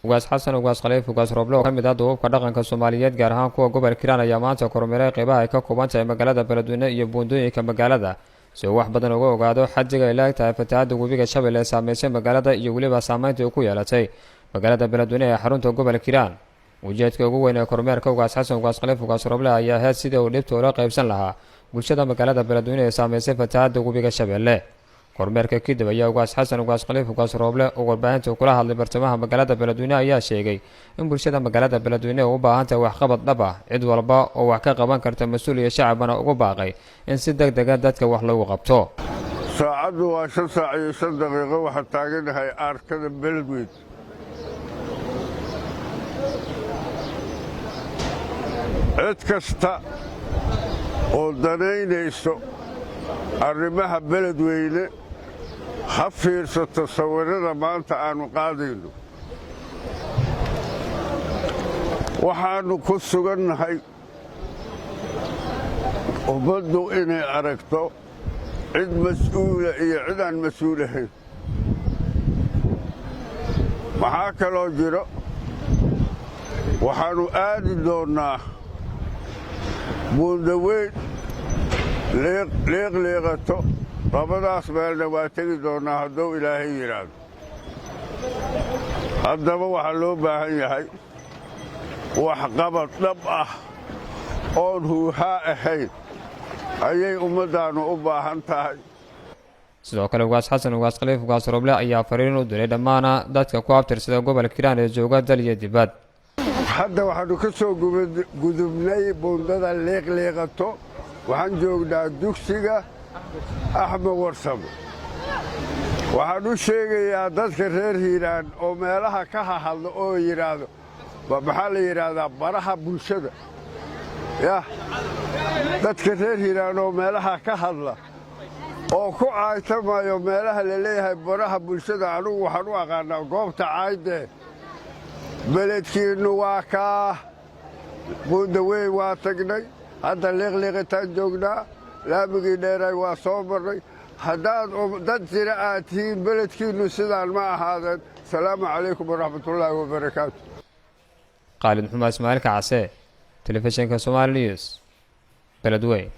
Ugaas Xasan Ugaas Khaliif Ugaas Roble oo ka mid ah duubabka dhaqanka Soomaaliyeed, gaar ahaan kuwa gobolka Hiiraan, ayaa maanta kormeeray qeybaha ay ka kooban tahay magaalada Beledweyne iyo buundooyinka magaalada, si uu wax badan uga ogaado xadiga ay laeg tahay fatahaadda webiga Shabeelle ee saameysay magaalada iyo weliba saameynta uu ku yeelatay magaalada Beledweyne ee xarunta gobolka Hiiraan. Ujeedka ugu weyn ee kormeerka Ugaas Xasan Ugaas Khaliif Ugaas Roble ayaa ahayd sidii uu dhibta ula qaybsan lahaa bulshada magaalada Beledweyne ee saameysay fatahaadda webiga Shabeelle. Kormeerka kadib ayaa Ugaas Xasan Ugaas Khaliif Ugaas Rooble oo warbaahinta kula hadlay bartamaha magaalada Beledweyne ayaa sheegay in bulshada magaalada Beledweyne u baahan tahay waxqabad dhab ah, cid walba oo wax ka qaban karta mas-uul iyo shacabana ugu baaqay in si deg dega dadka wax loogu qabto. Saacaddu waa 5 saac iyo 5 daqiiqo. Waxaan taaganahay aarkada Beledweyn. Cid kasta oo danaynayso arrimaha Beledweyne ha fiirsato sawirrada maanta aannu qaadayno. Waxaannu ku sugannahay ummaddu inay aragto cid mas'uula iyo cid aan mas'uul ahayn. Maxaa kaloo jiro? Waxaannu aadi doonnaa Buundaweyn, Liiqliiqato. Labadaas meelna waa tegi doonnaa hadduu Ilaahay yidhaahdo. Haddaba waxaa loo baahan yahay waxqabad dhab ah oon huuhaa ahayn ayay ummaddaannu u baahan tahay. Sidoo kale, Ugaas Xasan Ugaas Khaliif Ugaas Roble ayaa fariin u diray dhammaana dadka ku abtirsada gobolka Hiiraan ee jooga dal iyo dibad. Hadda waxaannu ka soo gudubnay buundada Liiqliiqato. Waxaan joognaa dugsiga Axmed Warsamo. Waxaan u sheegayaa dadka reer Hiiraan oo meelaha ka hahadlo oo yidhaahdo, maxaa la yidhaahdaa, baraha bulshada, yah, dadka reer Hiiraan oo meelaha ka hadla oo ku caaytamayo meelaha la leeyahay baraha bulshada, anugu waxaan u aqaanaa goobta caaydee. Beledkiinnu waa kaa. Buundaweyn waa tagnay, hadda Liiqliiqitaan joognaa, laamigii dheeraay waa soo marnay. Haddaad dad jira aad tihiin, beledkiinnu sidaan ma ahaadeen. Asalaamu calaykum waraxmatullaahi wabarakaatu. Qaalid Maxumed Ismaaciil Kacase, telefishinka Somaali News, Beledweyn.